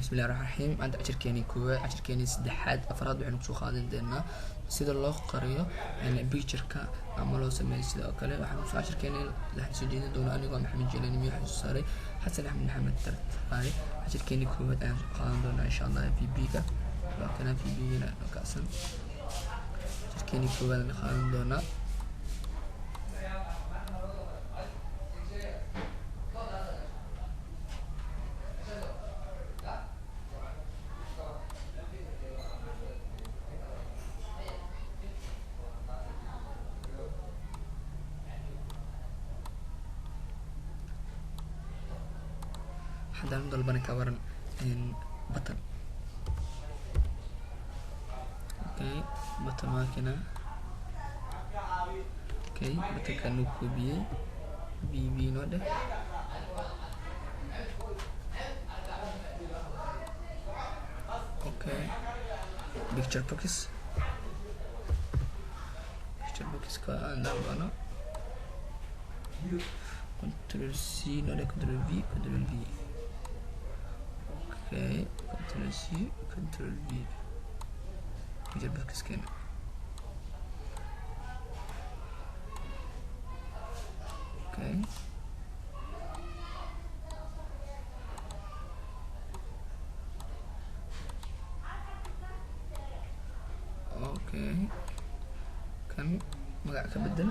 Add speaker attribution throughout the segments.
Speaker 1: Bismillahi raxmaan raxiim. Maanta cashirkeeni koowaad, cashirkeeni saddexaad, afraad waxaynu kusoo qaadan doonaa sida loo qariyo picture-ka ama loo sameeyo. Sidoo kale waxaan kusoo cashirkeeni waxaan soo jeedin doonaa anigoo Maxamed Jelani miyo waxaan soo saaray Xasan Axmed Maxamed Tartaay. Cashirkeeni koowaad ayaan soo qaadan doonaa, insha Allah. VB-ga waa kana, VB-gana kacsan. Cashirkeeni koowaad ayaan qaadan doonaa. Haddaan u dalbana, ka waran button? Okay, button waa kana. Okay, buttonka nuu koobiyey, VB noo dheh. Okay, picture box, picture boxka aan dalbano. Control C noo dheh, control V, control V. Okay, control C, control V, picture boxkeena. Okay, okay, kan magac ka bedel.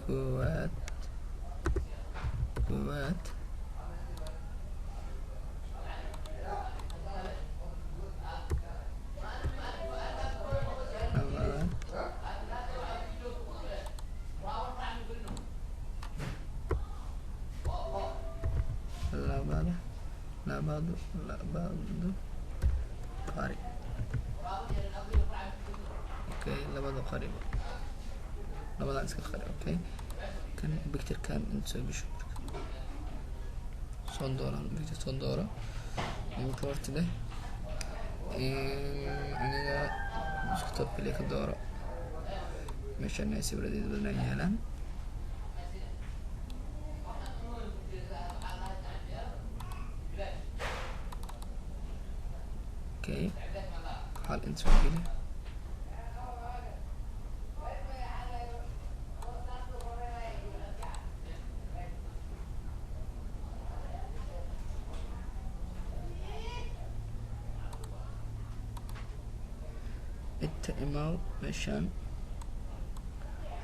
Speaker 1: Koowaad, koowaad, labaad, labada, labadu, labadu qari. Okay, labada qari, labadan iska qari. Okay, kan picturekan inta soo gasho, soo dooro, picture soo dooro, import leh. Aniga desktop kaliya ka dooro, meeshan ay sawiradeeda badan yaalaan. Okay, hal inta soo geli. Inta imaw, meeshaan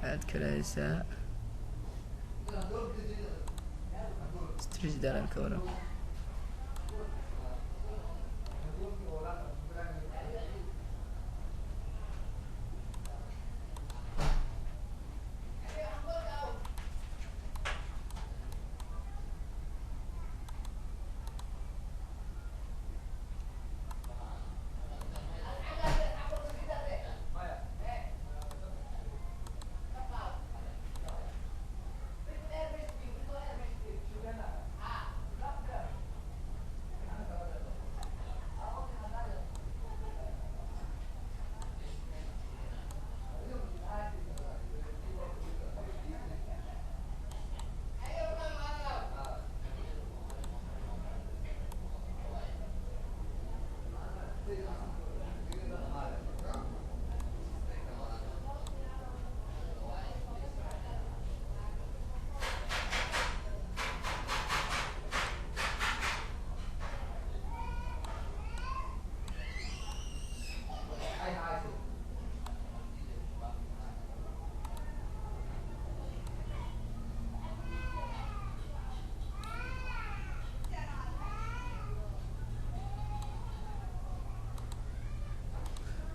Speaker 1: waxaad kala haysaa stretch daran, ka waran?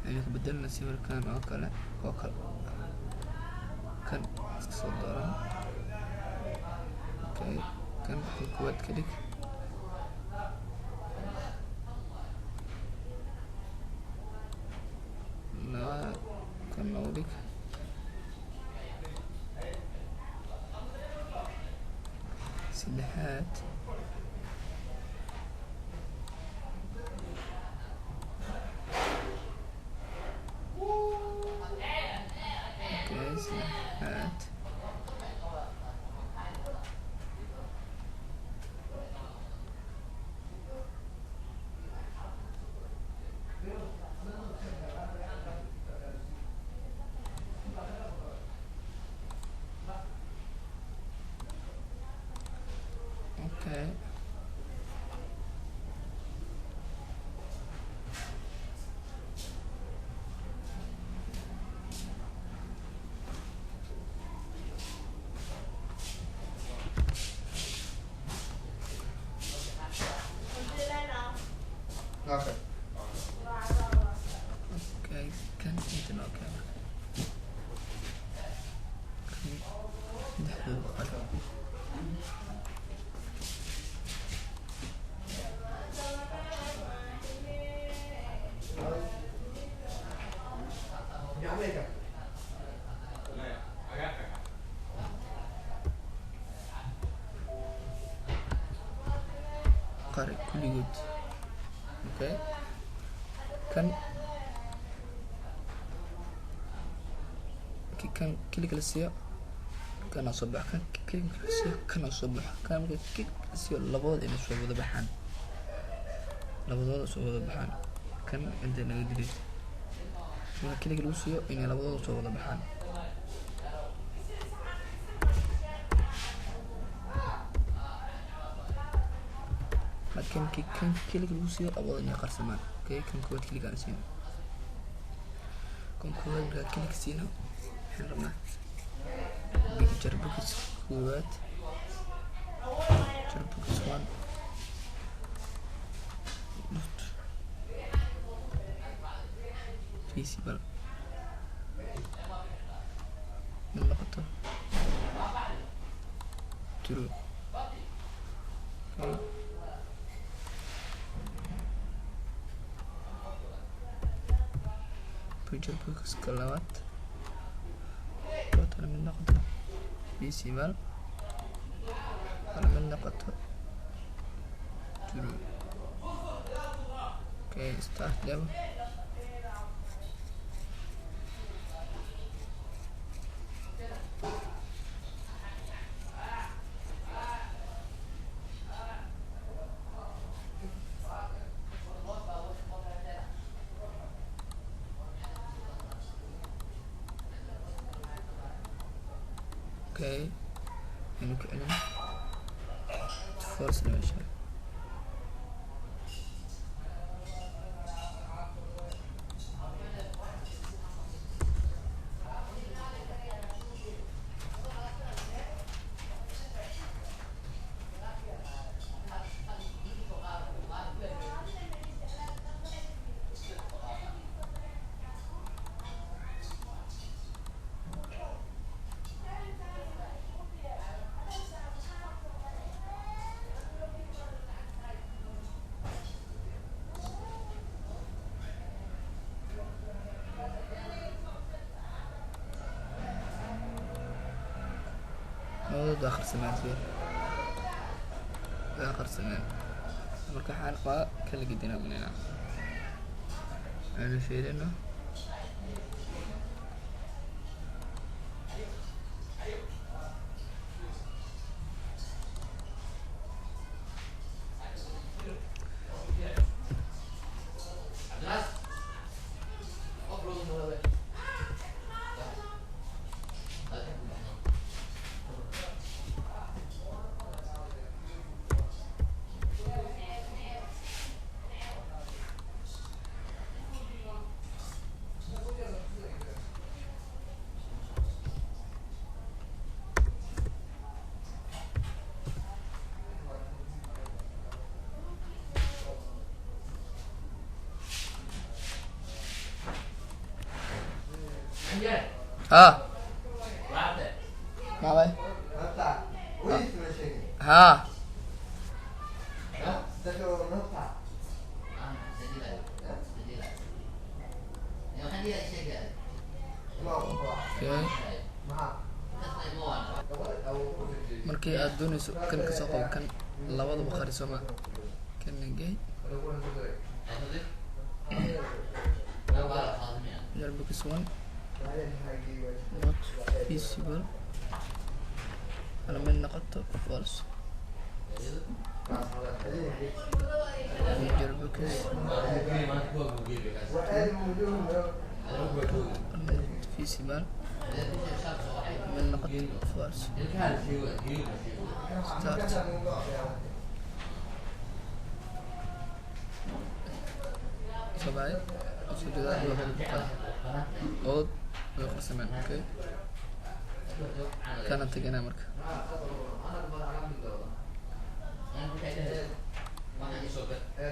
Speaker 1: Aynu ku bedelna sawirkan oo kale, oo kale kan iska soo dooran. Okay, kan kan kuwaad ka dhig, laba kan noogu dhig, saddexaad. Okay, Saddexaad okay. Okay, kan inta noo keena kan saddexdooda qali. Qari kulligood. Okay, kan markii kan click la siiyo kana soo bax, kan click la siiyo kana soo bax, kan marka click la siiyo labadooda inay soo wada baxaan, labadooda soo wada baxaan. Kan inta naga delete, marka click lagu siiyo inay labadooda soo wada baxaan. Laakiin markii kan click lagu siiyo labadooda inay qarsamaan. Okay, kan koowaad click aan siino, kan koowaad markaa click siino waxaan rabnaa picture box koowaad, picture box one dot visible mid noqoto true. Okay, picture box ka labaad dot mid noqoto visible mid noqoto true. Okay, start level. Okay, aynu ku celin false meesha. Labadooda waa qarsamaan, sawir waa qarsameen. Marka waxaan waa kala gedinaa manina aanu fiirino. Ha, maxaa ha. Okay, markii aad doonayso kan kasoo qabo kan labadaba qari sooma kana gey picture box one. Not visible lamid noqoto false. Picture box lamid noqoto visible lamid noqoto false. Start. Soo baxay, soo jeedaa, labada boqol ood way qarsameen. Okay, kana teganaa marka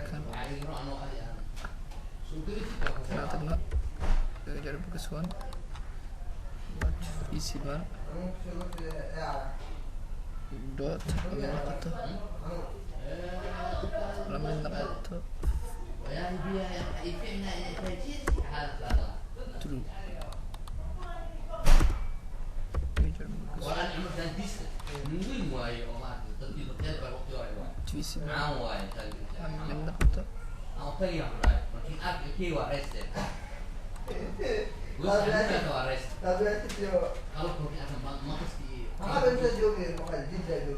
Speaker 1: kan kana tagno. Picture box one not visible dot lamid noqoto true. Picture box visible lamid noqoto.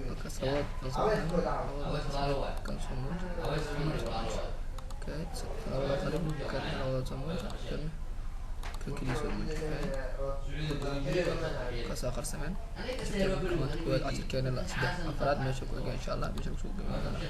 Speaker 1: Markaas labada kan soo muuji. Okay, labada qalin kan, labada soo muuji, kan kan keliya soo muuji. Okay, kasoo qarsameen. Koowaad cashirkeena la saddex afraad meesha ku ega, insha Allah meesha kusoo gabagabana.